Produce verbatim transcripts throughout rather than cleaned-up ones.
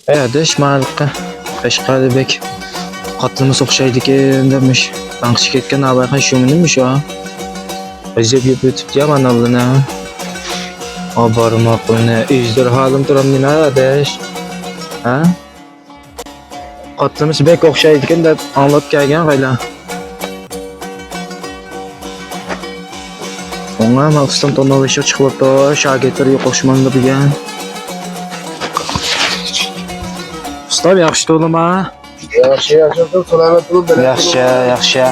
ئەي ئاداش، ماڭا قەشقەردە بەك قاتلىمىسى ئوخشايدىكەن دەپ مۇش تەڭقىشىپ كەتكەن ئابايخان شۇمۇنىمۇ شۇ؟ ئەجەب يەپ ئۆتۈپتۇ يا ماناللىنى. ئا بارماقلىنى ئېزدۇر ھالىم تۇرام نېمە ئاداش؟ ھە؟ قاتلىمىسى بەك ئوخشايدىكەن دەپ ئاڭلاپ كەلگەن غەيلا. ئوڭا مەن ئۇستام تونۇۋېشىغا چىقىۋاپتۇ، شاگىرتلار يوق ئوخشىمامدۇ بۈگۈن. ئۇستام ياخشى تونۇما؟ ياخشى، ياخشى، سالامەت بولۇڭ، بەرىكەت. ياخشى، ياخشى.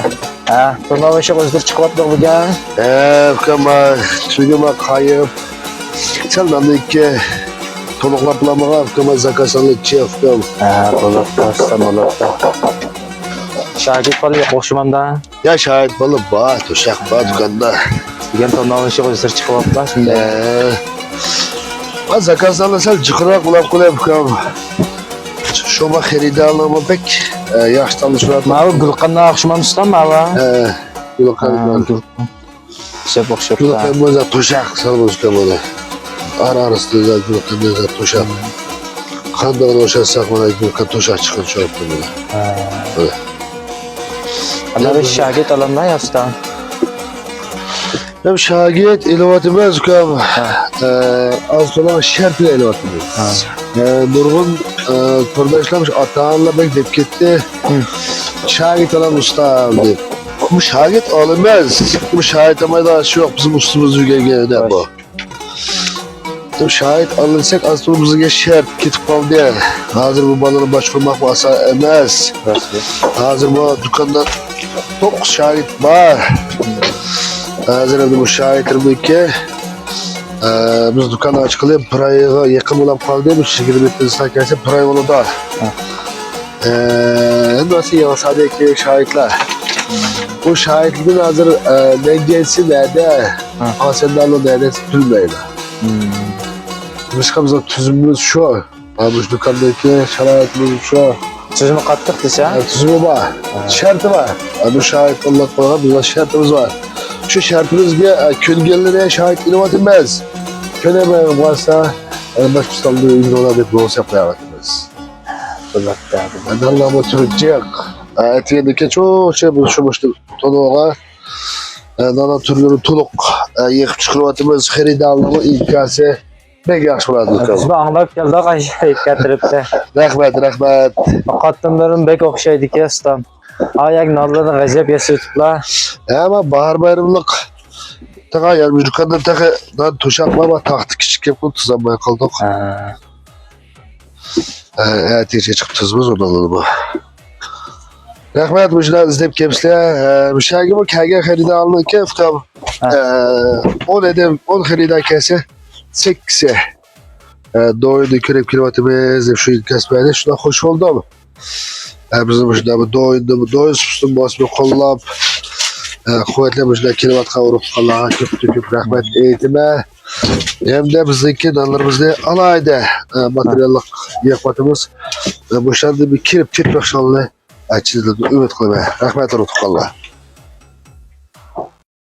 ھە، تونۇۋېشىغا ئۆزلىرى چىقىۋاپتۇ بۈگۈن. ھە، ئۇكام، تۈگۈم قايىپ. سەل ناننى ئىككى تولۇقلاپ بولامدىغان، ئۇكام، زاكاز ئالىدىچى، ئۇكام. ھە، بولۇپتۇ، ئۇستام، بولۇپتۇ. شاگىرت بالا يوق ئوخشىمامدا. يا شاگىرت بالا بار، توشاق بار دۇكاندا. دېگەن تونۇۋېشىغا ئۆزلىرى چىقىۋاپلا شۇنداق. ھە. ھە، زاكازلارنى سەل جىقراق بولاپ قوياي، ئۇكام. شۇڭا خېرىدارلارمۇ بەك، ئە، ياخشى تاللىشىۋاتىدۇ. ماۋۇ گۈلقەننى ئوخشىمامدۇ ئۇستام، ماۋۇ؟ ھە، گۈلقەن. ھە، گۈلقەن. شەپ ئوخشاپتۇ. گۈلقەن بولسا توشاق سالىمىز ئۇكام مانا. ئارا-ئارىسىدا گۈلقەن بولسا توشاق. قانداق ئوخشاتساق مانا گۈلقەن توشاق چىقىدۇ شۇ ۋاقىتتا مانا. ھە. ھە. ئانا بىر شاگىرت ئالامدا يا ئۇستا؟ ھەم شاگىرت ئېلىۋاتىمىز ئۇكام. ھە. ئە، ئاز تولا شەرتىنى ئېلىۋاتىمىز. ھە. ئە، نۇرغۇن، ئە، تورداشلار، ئاتا-ئانىلار بەك دەپ كەتتى. ھە. شاگىرت ئالامدۇ ئۇستا دەپ. بۇ شاگىرت ئالىمىز. بۇ شاگىرت ئالمايدىغان ئىش يوق. بىزنىڭ ئۇستىمىز ئۆگەنگەن ئادەم بۇ. دەپ شاگىرت ئالىساق، ئاز تولا بىزگە شەرت كېتىپ قالدى. ھازىر بۇ بالىنى باشقۇرماق ئاسان ئەمەس. ھازىر بۇ دۇكاندا توققۇز شاگىرت بار. ھازىر ئەمدى بۇ شاگىرتلىرىمىزنىڭكى ئە، بىز دۇكان ئاچقىلى بىر ئايغا يېقىن بولاپ قالدى. بىر يىگىرمە يەتتىنچى كەلسە بىر ئاي بولىدۇ. ھە. ئە، ھەممىسى يېڭى سادىكى شاگىرتلار. بۇ شاگىرتلىرىمىز ھازىر، ئە، نەنجىسى نەدە؟ ھە. ئاسەندالو نەدە بىلمەيدۇ. مم. بىزنىڭ تۈزۈمىمىز شۇ. ھە، مۇشۇ دۇكاندىكى شارائىتىمىز شۇ. تۈزۈمى قاتتىق دېسە؟ ھە، تۈزۈمى بار. ھە. شەرتى بار. ھە، بۇ شاگىرت ئاللاپ قويغان بىزنىڭ شەرتىمىز بار. شۇ شەرتىمىزگە، ھە، كۆنگەنلىرى شاگىرت ئېلىۋاتىمىز. كۆنەلمەي قالسا، ھە، باشقا ئۇستامدىن ئۆگىنىۋالار دەپ روزا قويۇۋاتىمىز. ئەلۋەتتە. ھە، نانلارمۇ تۈرى جىق. ھە، ئەتىگەندىكى چوڭ شۇ، شۇ مۇشۇ تونۇغا. ھە، ناننىڭ تۈرلىرى تولۇق. ھە، يېقىپ چىقىرىۋاتىمىز. خېرىدارلارمۇ ئىنكاسى. بەك ياخشى بولاتتى ئۇكام. بىزمۇ ئاڭلاپ كەلدۇق ئاشۇ تەرەپتە. رەھمەت، رەھمەت. قاتلىملىرىمۇ بەك ئوخشايدىكەن ئۇستام. ئايەك نانلىرىنى غەجەپ ياسىتىپلا. ھە، مانا باھار بايرىملىق. تېخى يەنە دۇكاندا تېخى نان توشاقلار بار، تاختا كىچىك كەپ قالدى، تۇزالماي قالدۇق. ھە. ھە، ئەتىگە چىقىپ تۇزىمىز ئۇنىڭدىمۇ. رەھمەت، مۇشۇنداق ئىزدەپ كەپسىلەر. ھە، مۇشۇ يەرگىمۇ كەلگەن خېرىدارلىرىكى ئۇكام. ھە. ئە، ئون ئادەم، ئون خېرىدار كەلسە، سەككىزى، ئە، دويىنى كۆرۈپ كېلىۋاتىمىز دەپ شۇ ئىنكاس بەردى. شۇنداق خوش بولدۇم. ئە، بىزنى مۇشۇنداق بىر دويىنى، دويىن سۇپىسىنى باسماي قوللاپ، ئە، قۇۋۋەتلەپ مۇشۇنداق كېلىۋاتقان ئۇرۇق تۇغقانلارغا كۆپتىن كۆپ رەھمەت ئېيتىمەن. ھەمدە بىزنىڭكى نانلىرىمىزنى ئالاھىدە، ئە، ماتېرىياللىق يېقىۋاتىمىز. ئە، مۇشۇلارنى بىر كېلىپ تېتىپ بېقىشىڭلارنى ئەچىزلىرىدىن ئۈمىد قىلىمەن. رەھمەت، ئۇرۇق تۇغقانلار.